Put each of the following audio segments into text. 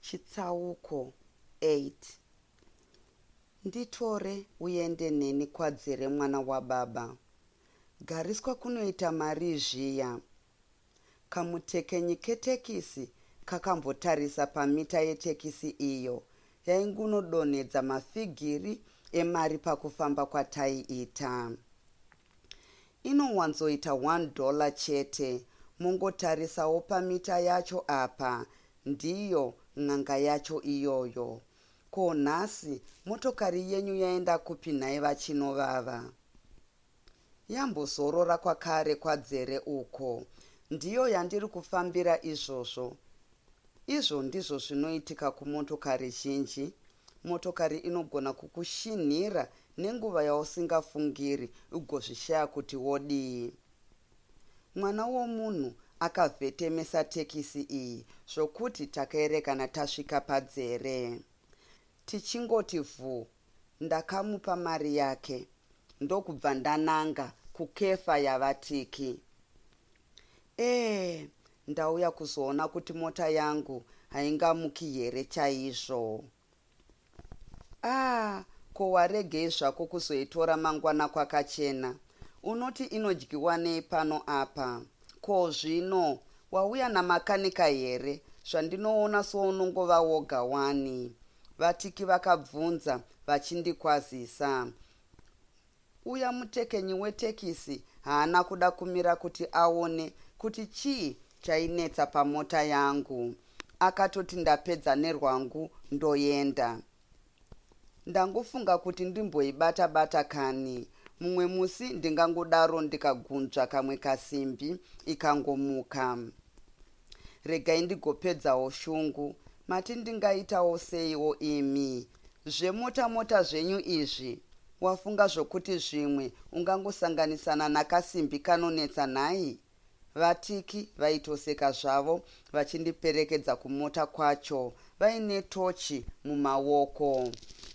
Chitsauko 8 Nditore uende neni kwaDzere mwana wababa. Gariswa kunoita marii zviya? Kamutekenyi ketekisi kakambotarisa pamita yetekisi iyo yaingunodonhedza mafigiri emari pakufamba kwataiita. Inowanzoita one dollar chete mongotarisawo pamita yacho apa ndiyo n'anga yacho iyoyo. Ko nhasi motokari yenyu yaenda kupi nhai vaChinovava? Yambozorora kwakare kwaDzere uko. Ndiyo yandiri kufambira izvozvo. Izvo ndizvo zvinoitika kumotokari zhinji. Motokari inogona kukushinhira nenguva yausingafungiri ugozvishaya kuti wodii. Mwana womunhu akavhetemesa tekisi iyi zvokuti takaerekana tasvika paDzere. Tichingoti vhu ndakamupa mari yake ndokubva ndananga kukefa yaVaTiki. Eeh ndauya kuzoona kuti mota yangu haingamuki here chaizvo. Aah ko waregei zvako kuzoitora mangwana kwakachena? Unoti inodyiwa nei pano apa? Ko zvino wauya namakanika here zvandinoona sounongova woga wani? VaTiki vakabvunza vachindikwazisa. Uya mutekenyi wetekisi haana kuda kumira kuti aone kuti chii chainetsa pamota yangu. Akatoti ndapedza nerwangu ndoenda. Ndangofunga kuti ndimboibata bata kani. Mumwe musi ndingangodaro ndikagunzva kamwe kasimbi ikangomuka. Regai ndigopedzawo shungu. Mati ndingaitawo seiwo imi? Zvemota mota zvenyu izvi? Wafunga zvokuti zvimwe ungangosanganisana nakasimbi kanonetsa nhai? VaTiki vaitoseka zvavo vachindiperekedza kumota kwacho vaine tochi mumaoko.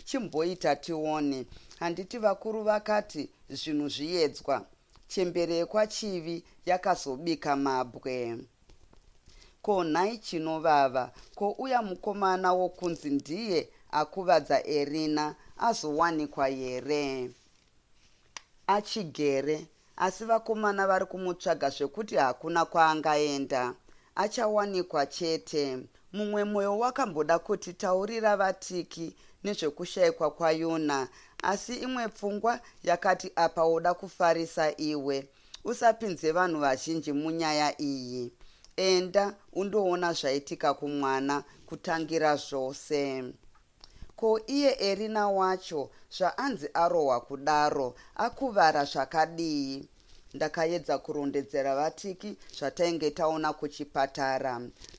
Chimboita tione, handiti vakuru vakati zvinhu zviyedzwa? Chembere yekwaChivi yakazobika mabwe. Ko nhai Chinovava, ko uya mukomana wokunzi ndiye akuvadza Erina azowanikwa here? Achigere, asi vakomana vari kumutsvaga zvekuti hakuna kwaangaenda. Achawanikwa chete. Mumwe moyo wakamboda kuti taurira vaTiki nezvekushaikwa kwaYuna, asi imwe pfungwa yakati apa woda kufarisa iwe. Usapinze vanhu vazhinji munyaya iyi. Enda undoona zvaitika kumwana kutangira zvose. Ko iye Erina wacho zvaanzi arohwa kudaro akuvara zvakadii? Ndakayedza kurondedzera vaTiki zvatainge taona kuchipatara.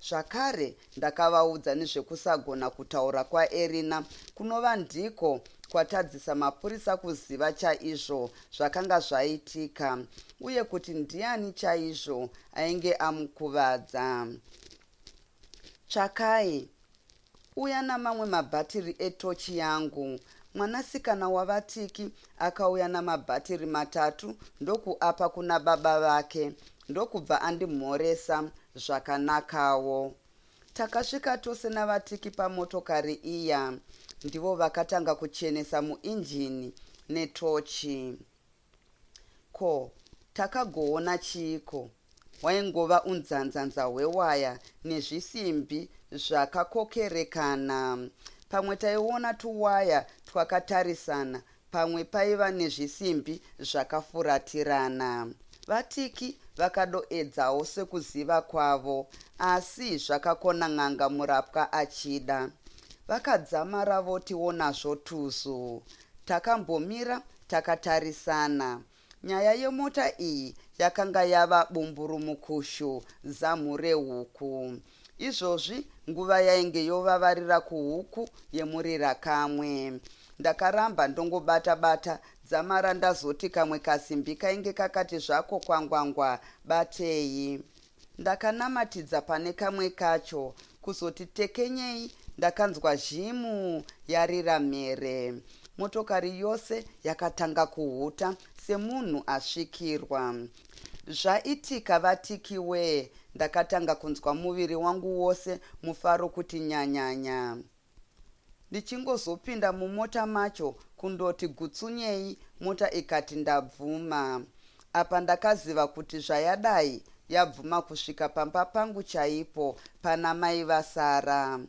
Zvakare ndakavaudza nezvekusagona kutaura kwaErina kunova ndiko kwatadzisa mapurisa kuziva chaizvo zvakanga zvaitika uye kuti ndiani chaizvo ainge amukuvadza. Tsvakai Uya namamwe mabhatiri etochi yangu. Mwanasikana waVaTiki akauya namabhatiri matatu ndokuapa kuna baba vake ndokubva andimhoresa zvakanakawo. Takasvika tose naVaTiki pamotokari iya. Ndivo vakatanga kuchenesa muinjini netochi. Ko, takagoona chiiko? Hwaingova unzanzanza hwewaya nezvisimbi zvakakokerekana. Pamwe taiona tuwaya twakatarisana, pamwe paiva nezvisimbi zvakafuratirana. VaTiki vakadoedzawo sekuziva kwavo, asi zvakakona n'anga murapwa achida. Vakadzamara votiwo nazvo tuzu. Takambomira Takatarisana. Nyaya yemota iyi yakanga yava bumburumukushu zamhu rehuku. Izvozvi nguva yainge yovavarira kuhuku yemurirakamwe. Ndakaramba ndongobata bata dzamara ndazoti kamwe kasimbi kainge kakati zvako kwangwangwa batei. Ndakanamatidza pane kamwe kacho kuzoti tekenyei ndakanzwa zhimu yarira mhere. Motokari yose yakatanga kuhuta semunhu asvikirwa. Zvaitika vaTiki wee ndakatanga kunzwa muviri wangu wose mufaro kuti nyanyanya. Ndichingozopinda mumota macho kundoti gutsunyei mota ikati ndabvuma. Apa ndakaziva kuti zvayadai yabvuma kusvika pamba pangu chaipo pana mai vaSara.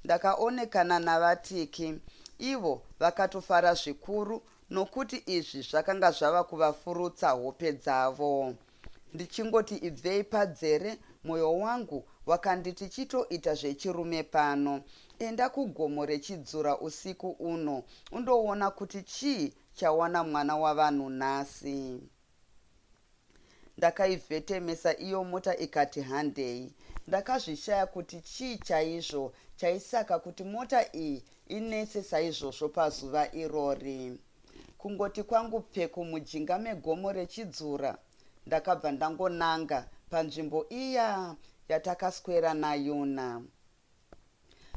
Ndakaonekana navaTiki ivo vakatofara zvikuru nokuti izvi zvakanga zvava kuvafurutsa hope dzavo. Ndichingoti ibvei padzere moyo wangu wakanditi chitoita zvechirume pano. Enda kugomo reChidzura usiku uno undoona kuti chii chawana mwana wavanhu nhasi. Ndakaivhetemesa iyo mota ikati handei. Ndakazvishaya kuti chii chaizvo chaisaka kuti mota iyi inetse saizvozvo pazuva irori. Kungoti kwangu pfeku mujinga megomo reChidzura, ndakabva ndangonanga panzvimbo iya yatakaswera naYuna.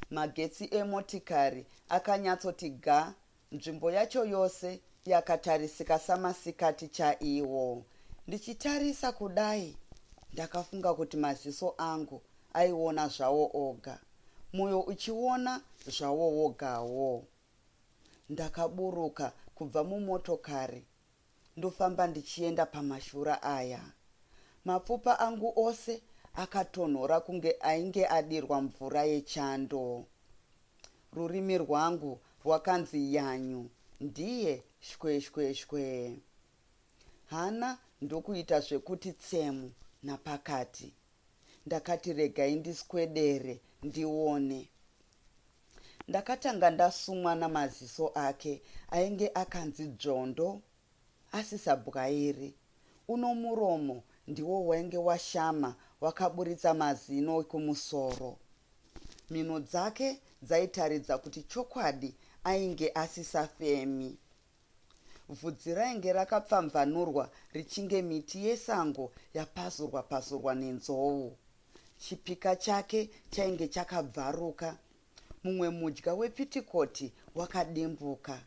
Magetsi emotikari akanyatsoti ga, nzvimbo yacho yose yakatarisika samasikati chaiwo. Ndichitarisa kudai, ndakafunga kuti maziso angu aiona zvawo oga, moyo uchiona zvawo wogawo. Ndakaburuka kubva mumotokari ndofamba ndichienda pamashura aya. Mapfupa angu ose akatonhora kunge ainge adirwa mvura yechando. Rurimi rwangu rwakanzi yanyu ndiye shweshweshwe. Hana ndokuita zvekuti tsemu napakati. Ndakati regai ndiswedere ndione. Ndakatanga ndasumwa namaziso ake ainge akanzi dzvondo asisabwairi. Uno muromo ndiwo wainge washama wakaburitsa mazino ekumusoro. Mhino dzake dzaitaridza kuti chokwadi ainge asisafemi. Vhudzi rainge rakapfamvanurwa richinge miti yesango yapazurwa-pazurwa nenzou. Chipika chake chainge chakabvaruka, mumwe mudya wepitikoti wakadimbuka.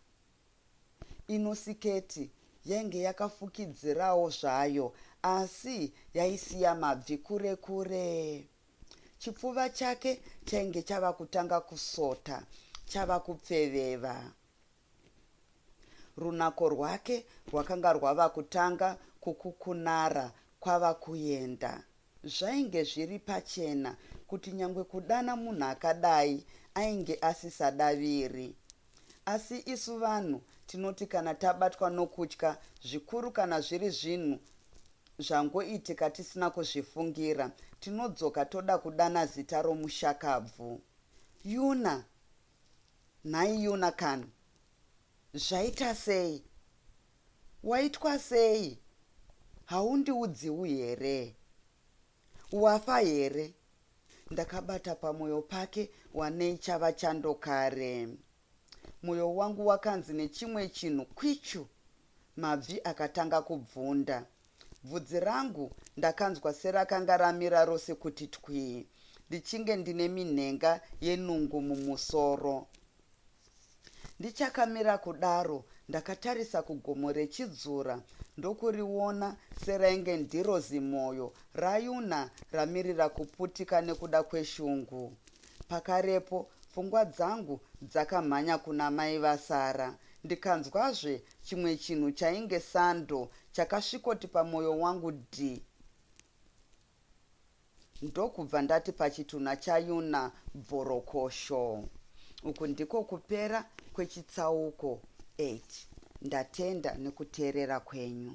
Ino siketi yainge yakafukidzirawo zvayo asi yaisiya mabvi kure kure. Chipfuva chake chainge chava kutanga kusota chava kupfeveva. Runako rwake rwakanga rwava kutanga kukukunara kwava kuenda. Zvainge zviri pachena kuti nyangwe kudana munhu akadai ainge asisadaviri. Asi isu vanhu tinoti kana tabatwa nokutya, zvikuru kana zviri zvinhu zvangoitika tisina kuzvifungira, tinodzoka toda kudana zita romushakabvu. Yuna! Nhai Yuna kani? Zvaita sei? Waitwa sei? Haundiudziwu here? Wafa here? Ndakabata pamoyo pake wanei chava chando kare. Moyo wangu wakanzi nechimwe chinhu kwichu. Mabvi akatanga kubvunda. Bvudzi rangu ndakanzwa serakanga ramira rose kuti twii, ndichinge ndine minhenga yenungu mumusoro. Ndichakamira kudaro ndakatarisa kugomo reChidzura ndokuriona serainge ndiro zimoyo raYuna ramirira kuputika nekuda kweshungu. Pakarepo pfungwa dzangu dzakamhanya kuna mai vaSara ndikanzwazve chimwe chinhu chainge sando chakasvikoti pamoyo wangu dhi ndokubva ndati pachitunha chaYuna bvorokosho. Uku ndiko kupera kwechitsauko 8. Ndatenda nekuteerera kwenyu.